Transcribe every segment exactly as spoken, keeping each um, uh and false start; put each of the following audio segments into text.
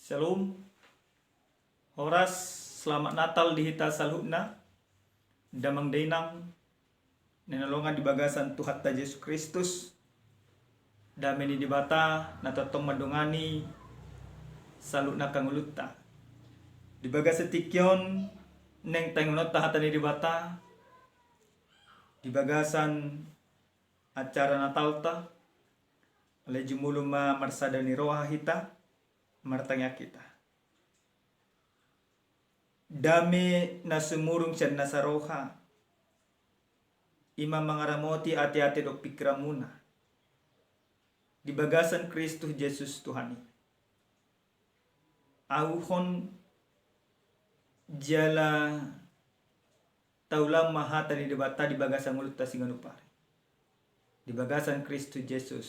Shalom. Horas, selamat Natal di hita saluhutna. Damang dainang na hinaholongan di bagasan Tuhanta Jesus Kristus. Dame ni Debata na tongtong mandongani saluhutna angka ngolunta. Di bagasan tingki on naeng taingothon hata ni Debata di bagasan acara Natalta. Alai jumolo ma marsada ni roha hita, martangiang hita. Dame na sumurung sian nasa roha, i ma mangaramoti ateate dohot pingkiranmuna di bagasan Kristus Jesus Tuhan i. Auhon jala taulahon ma hata ni Debata di bagasan ngolunta siganup ari di bagasan Kristus Jesus.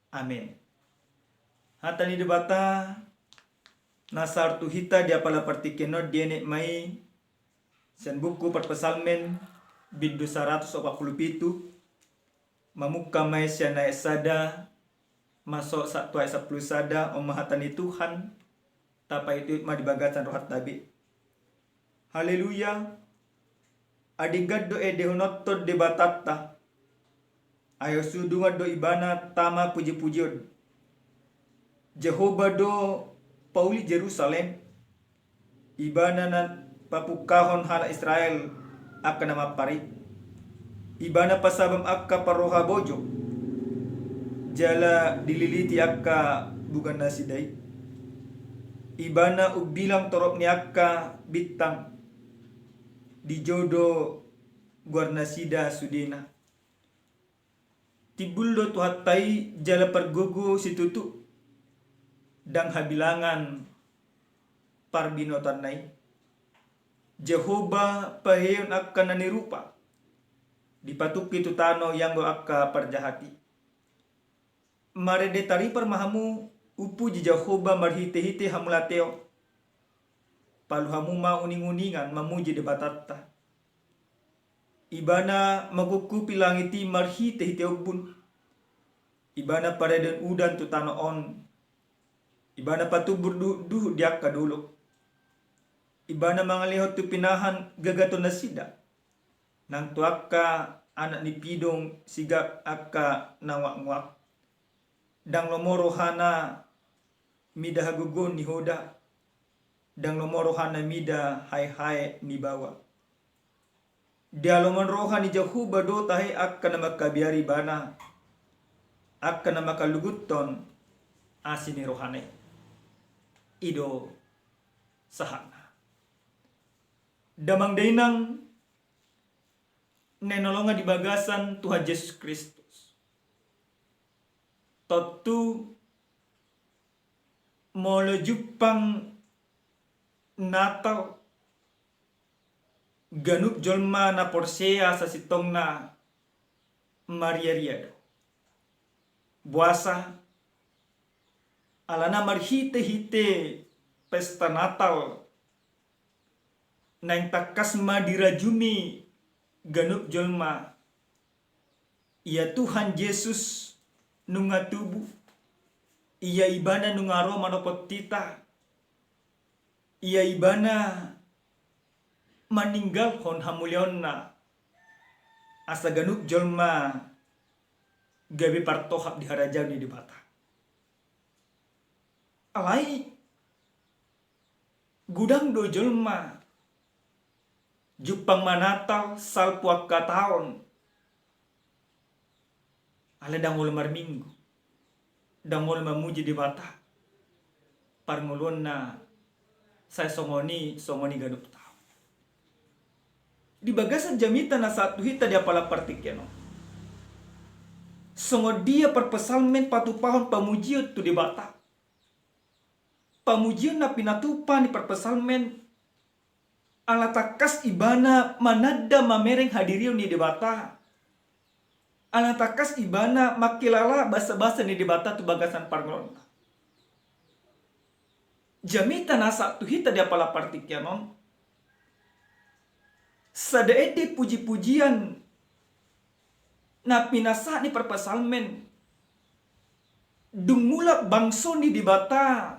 Amen. Hata ni Debata na sahat tu hita di apala partingkian on dienet ma i sian buku Parpsalmen bindu saratus opat pulu pitu, mamungka ma i sian ayat sada masuk sahat tu ayat sampulu sada. On ma hata ni Tuhan, tapaihutihut ma di bagasan rohanta be. Haleluya. Adinggan do endehononta Debatanta, ai sudungan do Ibana tama pujipujion. Jahowa do pauli Jerusalem, Ibana na papungkahon halak Israel angka na mampar i. Ibana pasabam angka parroha bojong, jala dililiti angka bugan nasida i. Ibana umbilang torop ni angka bintang, dijou do goar nasida sudena. Timbul do Tuhanta i jala pargogo situtu, ndang habilangan parbinotoanna i. Jahowa paheheon angka na nirupa, dipatungki tu tano ianggo angka parjahat i. Marende taripar ma hamu, umpuji Jahowa marhitehite hamauliateon. Palu hamu ma uninguningan mamuji Debatanta. Ibana mangkupkupi langit i marhitehite ombun. Ibana parendeon udan tu tano on. Ibana patumbur duhutduhut di angka dolok. Ibana mangalehon tu pinahan gagaton nasida, nang tu angka anak ni pidong sigak angka na nguaknguak. Ndang lomo rohana mida hagogoon ni hoda, ndang lomo rohana mida haehae ni baoa. Di aloman roha ni Jahowa do tahe angka na mangkabiari Ibana, angka na mangkaluguthon asi ni rohana i. I do sahatna. Damang dainang na hinaholongan di bagasan Tuhan Jesus Kristus. Tontu molo jumpang Natal, ganup jolma na porsea sasintongna mariaria do. Boasa? Alana marhitehite pesta Natal naeng tangkas ma dirajumi ganup jolma, ia Tuhan Jesus nunga tubu, ia Ibana nunga ro manopot hita, ia Ibana maninggalhon hamuliaonna, asa ganup jolma gabe partohap di harajaon ni Debata. Alai godang do jolma jumpang ma Natal salpu angka taon, alai ndang olo marminggu, ndang olo mamuji Debata. Parngoluonna sai songon i, songon i ganup taon. Di bagasan jamita na sahat tu hita di apala partingkian on, songon dia parpsalmen patupahon pamujion tu Debata? Pamujion na pinatupa ni parpsalmen ala tangkas ibana mananda mamereng hadirion ni Debata. Ala tangkas ibana mangkilala basabasa ni Debata tu bagasan parngoluonna. Jamita na sahat tu hita di apala partingkian on, sada ende pujipujian na pinasahat ni parpsalmen, dung mulak bangso ni Debata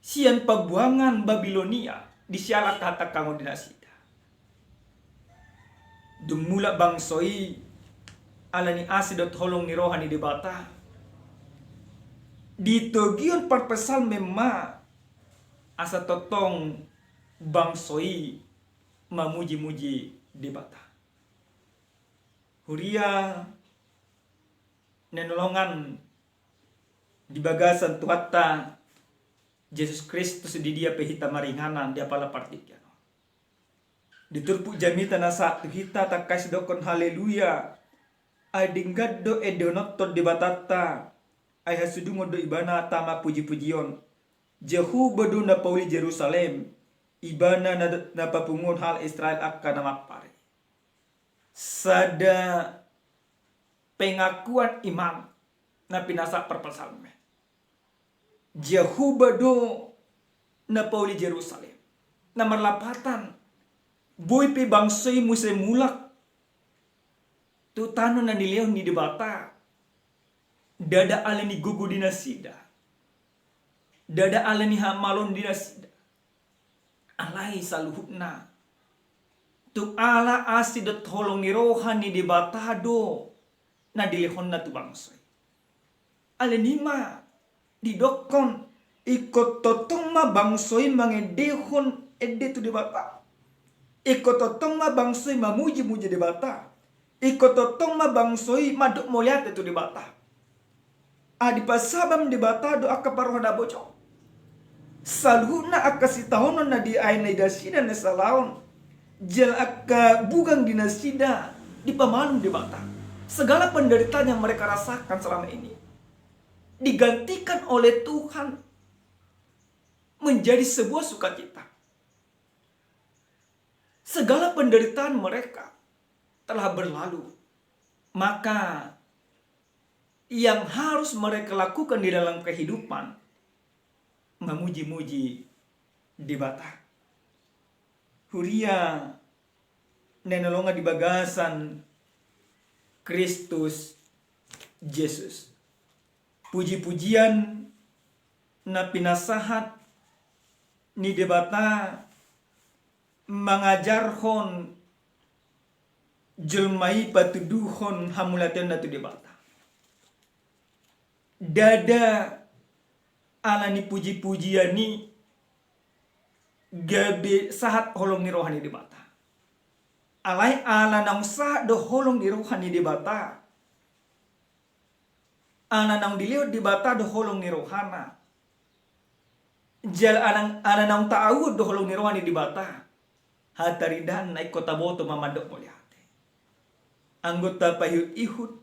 sian pambuangan Babilonia, di siala hatangkangon di nasida. Dung mulak bangso i, ala ni asi dohot holong ni roha ni Debata, ditogihon parpsalmen ma asa tongtong bangso i mamuji-muji Debata. Huria na hinaholongan di bagasan Tuhanta Jesus Kristus, di dia pe hita maringanan di apala partingkian on. Di turpuk jamita na sahat tu hita tangkas didokkon haleluya. Ai denggan do endehononhon Debatanta, ai hasudungon do Ibana tama puji-pujion. Jahowa do na pauli Jerusalem, Ibana na, na papunguhon halak Israel angka na mampar i. Sada pengakuan iman na pinasahat parpsalmen. Jahowa do na pauli Jerusalem. Na marlapatan, boi pe bangso i muse mulak tu tano na nilehon ni Debata, ndada ala ni gogo di nasida, ndada ala ni hamaloon di nasida. Alai saluhutna tung ala asi dohot holong ni roha ni Debata do na dilehonna tu bangso i. Alani i ma didokkon, ingkon tongtong ma bangso i mangendehon ende tu Debata. Ingkon tongtong ma bangso i mamuji-muji Debata. Ingkon tongtong ma bangso i mandok mauliate tu Debata. Ai dipasabam Debata do angka parroha na bojong. Saluhutna angka sitaonon na diae na di nasida na salaon, jala angka bugang di nasida dipamalum Debata. Segala penderitaan yang mereka rasakan selama ini digantikan oleh Tuhan menjadi sebuah sukacita. Segala penderitaan mereka telah berlalu. Maka yang harus mereka lakukan di dalam kehidupan, memuji-muji Debata. Huria na hinaholongan di bagasan Kristus Jesus. Puji-pujian na pinasahat ni Debata mangajarhon jolma i patuduhon hamuliateonna tu Debata. Ndada ala ni puji-pujian i gabe sahat holong ni roha ni Debata. Alai ala naung sahat do holong ni roha ni Debata, ala naung dilehon Debata do holong ni rohana, jala ala naung taudut do holong ni roha ni Debata, hataridaan na ingkon taboto ma mandok mauliate. Anggo tapaihut-ihut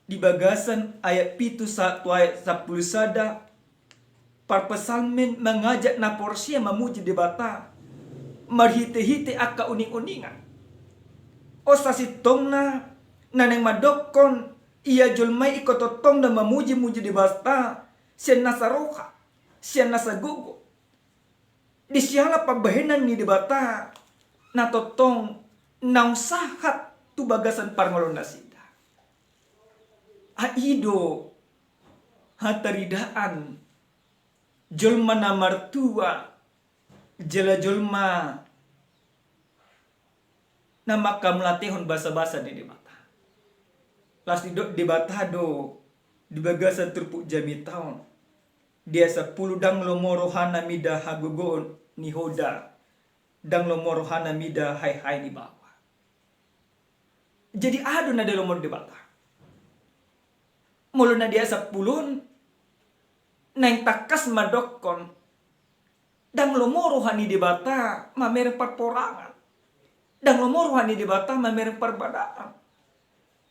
di bagasan ayat pitu sahat tu ayat sampulu sada, parpsalmen mangajak na porsea mamuji Debata marhite-hite angka uning-uningan. On sasintongna na naeng mandokkon ia jolma i ingkon tongtong na mamuji-muji Debata sian nasa roha, sian nasa gogo, di siala pambahenan ni Debata na tongtong naung sahat tu bagasan parngoluon nasida. Ai i do hataridaan jolma na martua, jala jolma na manghamauliatehon basa-basa ni Debata. Laos didok Debata do di bagasan turpuk jamita on, di ayat sampulu, ndang lomo rohana mida hagogoon ni hoda, ndang lomo rohana mida hae-hae ni baoa. Jadi aha do na dialomohon Debata? Molo na di ayat sampulu on naeng tangkas mandokkon, ndang lomo roha ni Debata mamereng parporangan. Ndang lomo roha ni Debata mamereng parbadaan.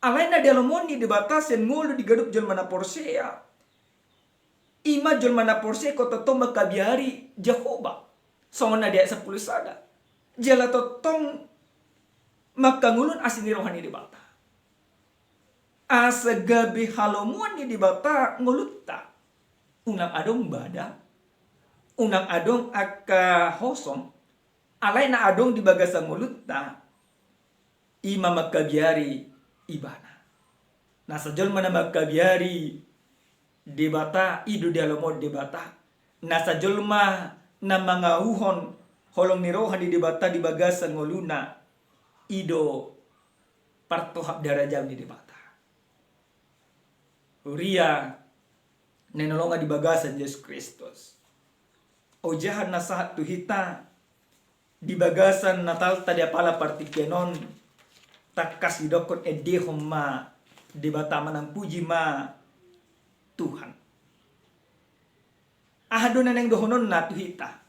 Alai na dialomohon ni Debata sian ngolu di ganup jolma na porsea, i ma jolma na porsea ingkon tongtong mangkabiari Jahowa, songon na di ayat sampulu sada. Jala tongtong mangkangoluhon asi ni roha ni Debata. Asa gabe halomoan ni Debata ngolunta. Unang adong bada, unang adong angka hosom, alai na adong di bagasan ngolunta, i ma mangkabiari Ibana. Nasa jolma na mangkabiari Debata, i do dialomohon Debata. Nasa jolma na mangauhon holong ni roha ni Debata di bagasan ngoluna, i do partohap darajaon ni Debata. Huria na hinaholongan di bagasan Jesus Kristus, ojahan na sahat tu hita di bagasan Natalta di apala partingkian on, tangkas didokkon endehon ma Debata manang puji ma Tuhan. Aha do na naeng dohononna tu hita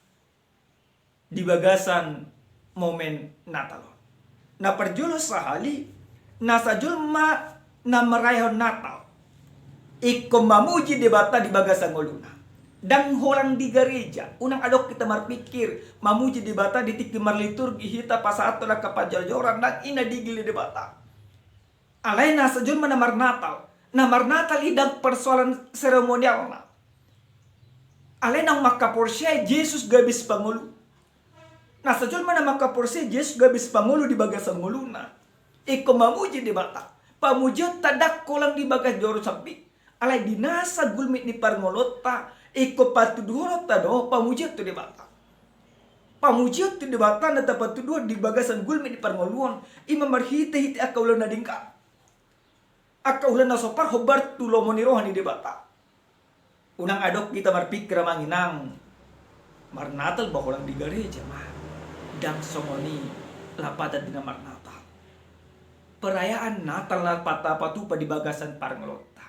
di bagasan momen Natal on? Na parjolo sahali, nasa jolma na marayahon Natal ingkon mamuji Debata di bagasan ngoluna. Ndang holan di gareja, unang adong hita marpikir mamuji Debata di tingki marliturgi hita pasahathon angka panjorjoran, ndang i na digil ni Debata. Alai nasa jolma na marnatal, na marnatal i ndang persoalan seremonialna. Alai naung mangkaporseai Jesus gabe sipangolu. Nasa jolma na mangkaporseai Jesus gabe sipangolu di bagasan ngoluna, ingkon mamuji Debata. Pamujionta ndang holan di bagas joro sambing, alai di nasa gulmit ni parngoluonta, ingkon patuduhononta do pamujion tu Debata. Pamujion tu Debata na tapatuduhon di bagasan gulmit ni parngoluon, i ma marhitehite angka ulaon na denggan, angka ulaon na so parhombar tu lomo ni roha ni Debata. Unang adong hita marpikir, amang inang, marnatal ba holan di gareja ma. Ndang songon i lapatan di na marnatal. Perayaan Natal na patapatupa di bagasan parngoluonta,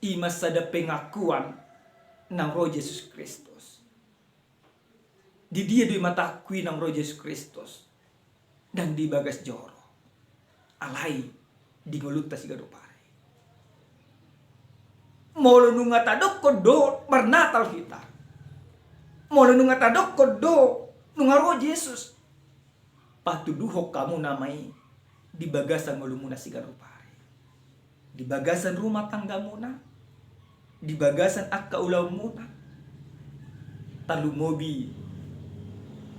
i ma sada pengakuan naung ro Jesus Kristus. Di dia do i matangku i naung ro Jesus Kristus? Ndang di bagas joro, alai di ngolunta siganup ari. Molo nunga tadokkon do marnatal hita, molo nunga tadokkon do nunga ro Jesus, patuduhon hamu nama i di bagasan ngolumuna siganup ari, di bagasan rumah tanggamuna, di bagasan angka ulaonmuna, tarlumobi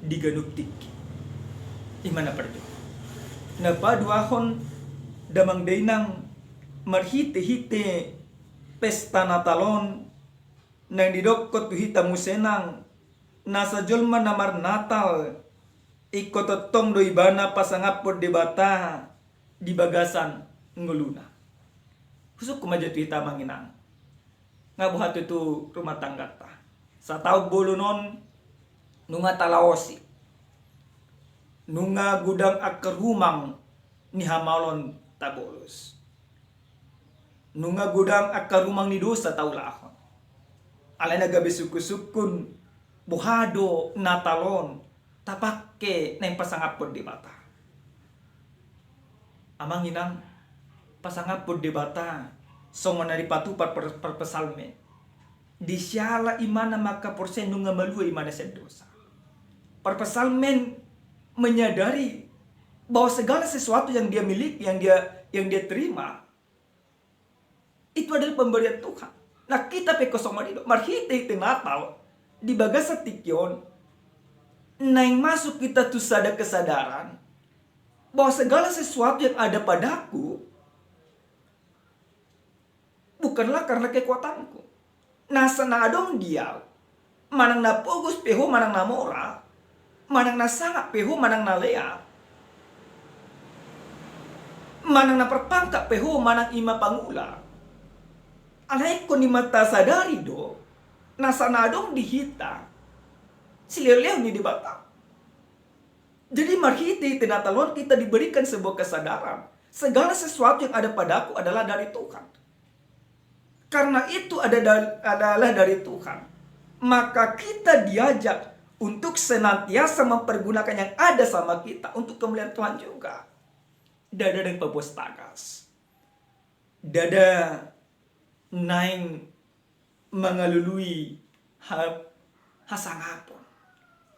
di ganup tingki. I ma na parjolo. Na paduahon, damang dainang, marhitehite pesta Natal on, naeng didokkon tu hita muse nang, nasa jolma na marnatal, ingkon tongtong do ibana pasangaphon Debata di bagasan ngoluna. Husungkun ma jo tu hita, amang inang, nga boha tutu rumah tangganta. Sataon bolon on nunga talaosi, nunga godang angka rumang ni hamaolon tabolus, nunga godang angka rumang ni dosa taulahon. Alai na gabe sungkunsungkun, boha do Natal on tapangke naeng pasangaphon Debata? Amang inang, pasangaphon Debata songon na dipatupa par-, parpsalmen. Disiala imana mangkaporseai nunga malua imana sian dosa. Parpsalmen menyadari bahwa segala sesuatu yang dia miliki, yang dia, yang dia terima, itu adalah pemberian Tuhan. Nah, kita pe ingkon songon i do, marhitehite Natal di bagasan tingki on, naeng masuk kita tu sada kesadaran bahwa segala sesuatu yang ada padaku bukanlah karena kekuatanku. Nasa na adong di ahu, manang na pogos pe ho manang na mora, manang na sangap pe ho manang na lea, manang na parpangkat pe ho manang i ma pangula, alai ingkon i ma tasadari do, nasa na adong di hita, sileonleon ni Debata. Jadi marhitehite Natal on kita diberikan sebuah kesadaran, segala sesuatu yang ada padaku adalah dari Tuhan. Karena itu ada dal-, adalah dari Tuhan, maka kita diajak untuk senantiasa mempergunakan yang ada sama kita untuk kemuliaan Tuhan juga. Ndada naeng paboas tagas, ndada naeng mangalului ha-, hasangapon,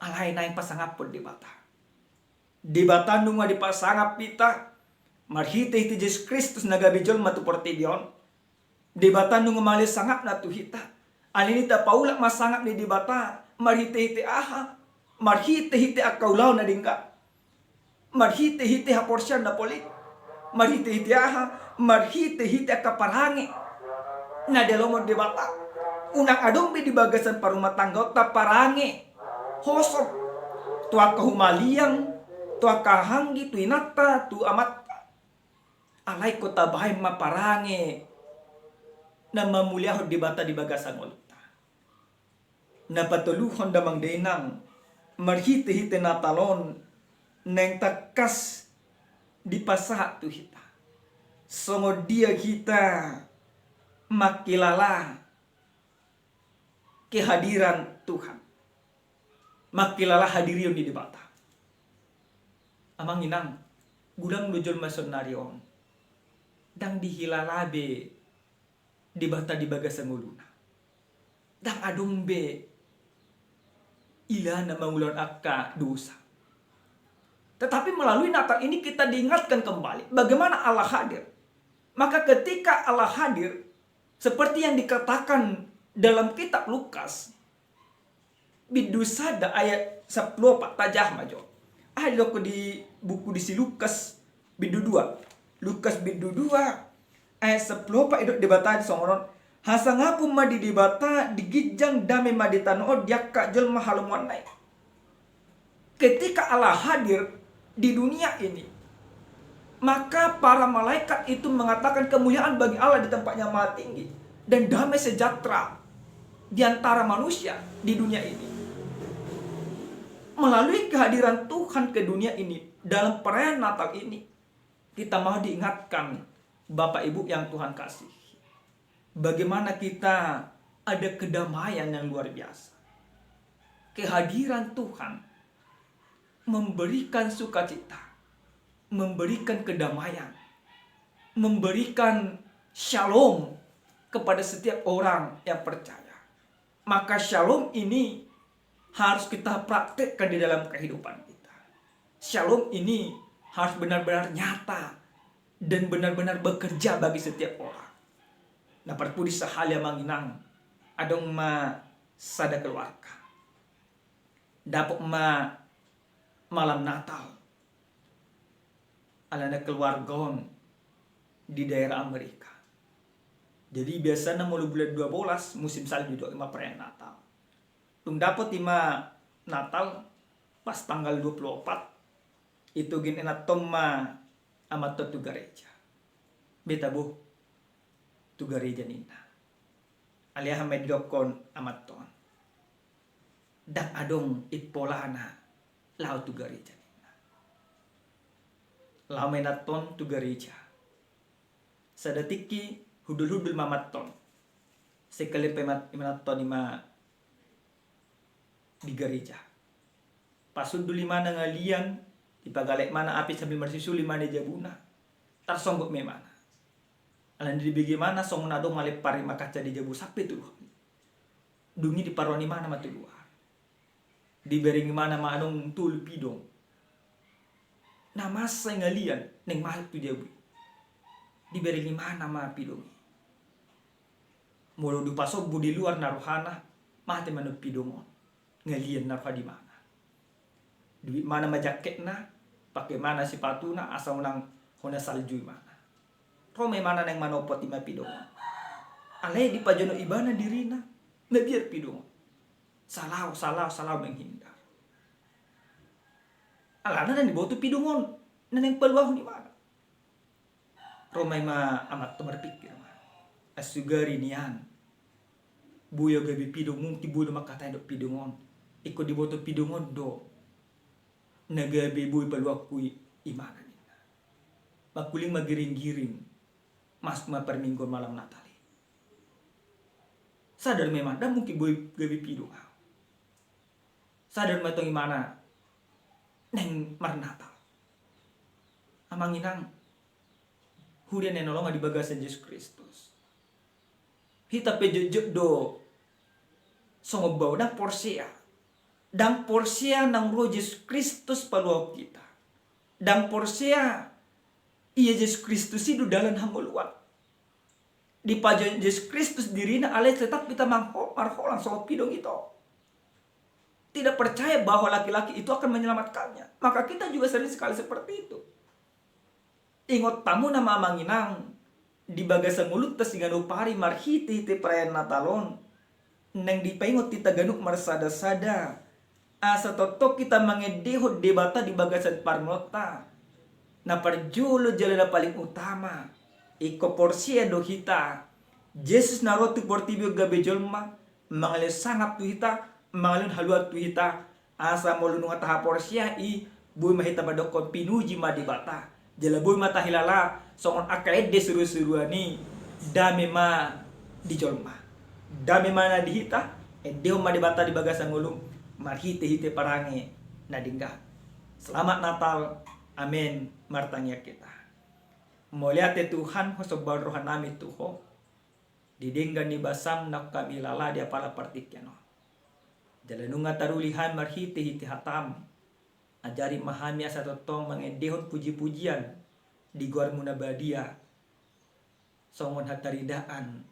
alai naeng pasangaphon Debata. Debata nunga dipasangap hita marhitehite Jesus Kristus na gabe jolma tu portibi on. Debata nunga mangalean sangapna tu hita. Alani i tapaulak ma sangap ni Debata marhitehite aha? Marhitehite angka ulaon na denggan. Marhitehite haporseaon na polit. Marhitehite aha? Marhitehite angka parange na dialomon Debata. Unang adong be di bagasan parrumatanggaonta parange hosop tu angka humaliang, tu angka hahaanggi, tu inanta, tu amanta. Alai ingkon tabahen ma parange na mamuliahon Debata di bagasan ngolunta. Na patoluhon damang dainang, marhitehite Natal on naeng tangkas dipasahat tu hita songon dia hita mangkilala kehadiran Tuhan, mangkilala hadirion ni Debata. Amang inang, godang do jolma saonari on ndang dihilala be Debata di bagasan ngoluna. Ndang adong be ilana mangulahon angka dosa. Tetapi melalui Natal ini kita diingatkan kembali bagaimana Allah hadir. Maka ketika Allah hadir, seperti yang dikatakan dalam kitab Lukas, bindu sada ayat sampulu opat, tajaha ma jo. Aha didok di buku di si Lukas bindu dua. Lukas bindu dua ayat sampulu opat, didok Debata di songon on: Hasangapon ma di Debata di ginjang, dame ma di tano on di angka jolma halomoanna i. Ketika Allah hadir di dunia ini, maka para malaikat itu mengatakan kemuliaan bagi Allah di tempat yang maha tinggi dan damai sejahtera di antara manusia di dunia ini. Melalui kehadiran Tuhan ke dunia ini dalam perayaan Natal ini, kita mau diingatkan, Bapak Ibu yang Tuhan kasih, bagaimana kita ada kedamaian yang luar biasa. Kehadiran Tuhan memberikan sukacita, memberikan kedamaian, memberikan shalom kepada setiap orang yang percaya. Maka shalom ini harus kita praktekkan di dalam kehidupan kita. Shalom ini harus benar-benar nyata dan benar-benar bekerja bagi setiap orang. Na parpudi sahali, amang inang, adong ma sada keluarga dapot ma malam Natal. Alana keluarga on di daerah Amerika. Jadi biasana molo bulan dua belas musim salju do ima perayaan Natal. Dung dapot ima Natal, pas tanggal dua puluh opat, itogihon inanta on ma amanta on tu gareja. Beta boh tu gareja ninna. Alai aha ma didokkon amanta on? Ndang adong impolana laho tu gareja ninna. Laho ma inanta on tu gareja. Sada tingki hundul-hundul ma amanta on. Sekali pe ima inanta on ima di gareja. Pas hundul imana ngalian, dipagalek imana api sambil marsisul imana di jabuna. Tarsonggot ma imana. Alana dibege imana songon adong malempar ima kaca di jabu sampe tu luar. Dung i diparrohahon imana ma tu luar. Dibereng imana ma adong tolu pidong na mansai ngalian naeng masuk tu jabu i. Dibereng imana ma pidong i. Molo dipasombu di luar na rohana, mate ma annon pidong on. Ngalian na roha di imana. Dibege imana ma jaketna, pake imana sipatuna asa unang hona salju imana. Ro ma imana naeng manopot ima pidong on. Alai dipajonok ibana dirina, mabiar pidong on. Salaho, salaho, salaho menghindar. Alana ndang diboto pidong on na naeng paluahon imana. Ro ma ima amanta on marpikir ma. Asugari nian boi au gabe pidong, mungkin boi do mangkatai dok pidong on. Ingkon diboto pidong on do na gabe boi paluahonku i imana ninna. Mangkuling ma giring-giring masuk ma parmingguon malam Natal i. Sadar ma imana ndang mungkin boi gabe pidong au. Sadar ma tong imana naeng marnatal. Amang inang, huria na hinaholongan di bagasan Jesus Kristus, hita pe jotjot do songon bau, ndang porsea. Ndang porsea naung ro Jesus Kristus paluahon hita. Ndang porsea ia Jesus Kristus i do dalan hangoluan. Dipajonok Jesus Kristus dirina alai tetap hita mangho-, marholang songon pidong ito. Tidak percaya bahwa laki-laki itu akan menyelamatkannya. Maka kita juga sering sekali seperti itu. Ingot hamu nama amang inang, di bagasan ngolunta siganup ari marhitehite perayaan Natal on, Naeng dipaingot hita ganup marsada-sada, asa tongtong hita mangendehon Debata di bagasan parngoluonta. Na parjolo jala na paling utama, ingkon porsea do hita, Jesus na ro tu portibi on gabe jolma, mangalehon sangap tu hita, mangalehon haluaon tu hita, asa molo nunga tahaporseai, boi ma hita mandokkon pinuji ma Debata. Jala boi ma tahilala songon angka ende suru-suruan i, dame ma di jolma, dame ma na di hita. Endehon ma Debata di bagasan ngolum marhite-hite parange na denggan. Selamat Natal. Amen. Martangiang hita. Mauliate Tuhan, husomba rohanami tu Ho di denggan ni basam naung hami lala di apala partingkian on. Jala nunga taruli hami marhite-hite hatam. Ajari ma hami asa tongtong mangendehon puji-pujian di goarmu na badia, songon hataridaan,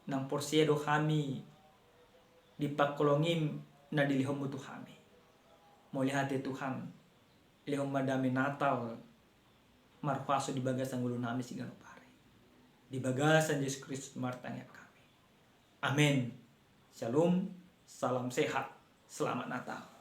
nang porsea do hami di pangkolongim na dilehonmu tu hami. Mauliate Tuhan, lehon ma dame Natal marhuaso di bagasan ngolunami siganup ari. Di bagasan Jesus Kristus martangiang hami. Amen. Shalom, salam sehat, selamat Natal.